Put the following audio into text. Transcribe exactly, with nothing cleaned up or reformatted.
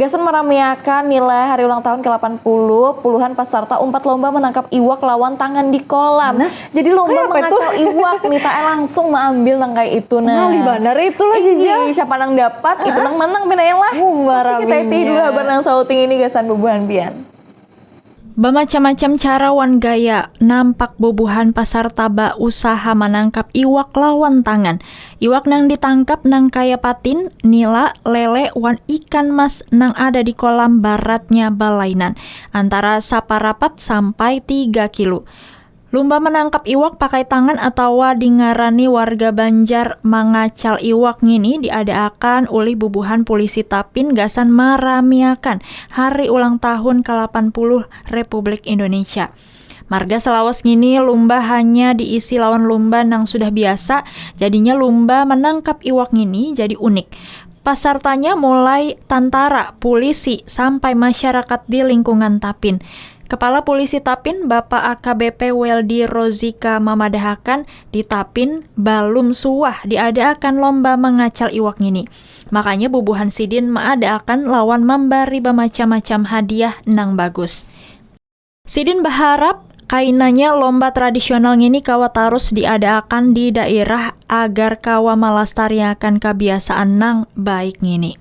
Gasan maramiakan nilai hari ulang tahun ke delapan puluh, puluhan pasarta umpat lomba menangkap iwak lawan tangan di kolam. Nah, jadi lomba mengacal iwak nih, tak langsung mengambil nang kayak itu nah. Ngalih banar itu lah, Ziza. Siapa nang dapat, itu nang menang, pinain lah. Kita itu dulu habar nang sauting ini gasan bubuhan pian. Bamacam-macam cara wan gaya nampak bubuhan pasarta bausaha manangkap iwak lawan tangan. Iwak nang ditangkap nang kaya patin, nila, lele, wan ikan mas nang ada di kolam baratnya balainan, antara saparapat sampai tiga kilo. Lumba manangkap iwak pakai tangan atawa dingarani warga Banjar mangacal iwak ngini diadaakan ulih bubuhan pulisi Tapin gasan maramiakan hari ulang tahun ke delapan puluh Republik Indonesia. Marga salawas ngini lumba hanya diisi lawan lumba nang sudah biasa, jadinya lumba manangkap iwak ngini jadi unik. Pasartanya mulai tantara, pulisi, sampai masyarakat di lingkungan Tapin. Kepala Pulisi Tapin, Bapak A K B P Weldy Rozika mamadahakan, di Tapin balum suah diadaakan lomba mangacal iwak ngini. Makanya bubuhan sidin maadaakan lawan mambari bamacam-macam hadiah nang bagus. Sidin baharap kainanya lomba tradisional ngini kawa tarus diadaakan di dairah agar kawa malastariakan kabiasaan nang baik ngini.